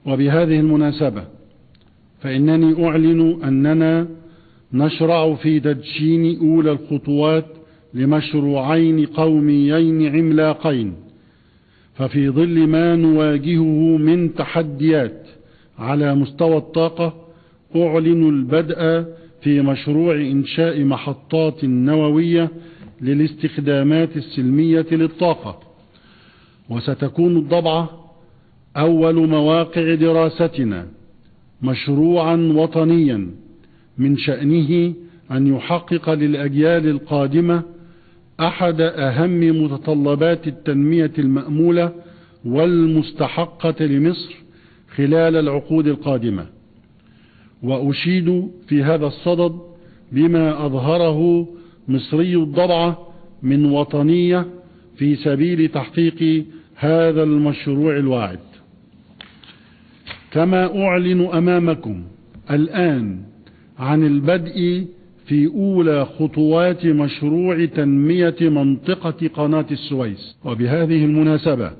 وبهذه المناسبة فإنني أعلن أننا نشرع في تدشين أولى الخطوات لمشروعين قوميين عملاقين. ففي ظل ما نواجهه من تحديات على مستوى الطاقة أعلن البدء في مشروع إنشاء محطات نووية للاستخدامات السلمية للطاقة. وستكون الضبعة أول مواقع دراستنا مشروعا وطنيا من شأنه أن يحقق للأجيال القادمة أحد أهم متطلبات التنمية المأمولة والمستحقة لمصر خلال العقود القادمة. وأشيد في هذا الصدد بما أظهره مصري الضبعة من وطنية في سبيل تحقيق هذا المشروع الواعد. كما أعلن أمامكم الآن عن البدء في أولى خطوات مشروع تنمية منطقة قناة السويس. وبهذه المناسبة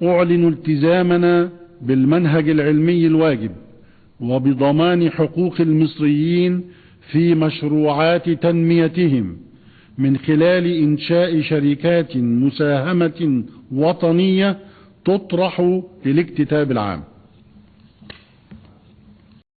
أعلن التزامنا بالمنهج العلمي الواجب وبضمان حقوق المصريين في مشروعات تنميتهم من خلال إنشاء شركات مساهمة وطنية تطرح للاكتتاب العام.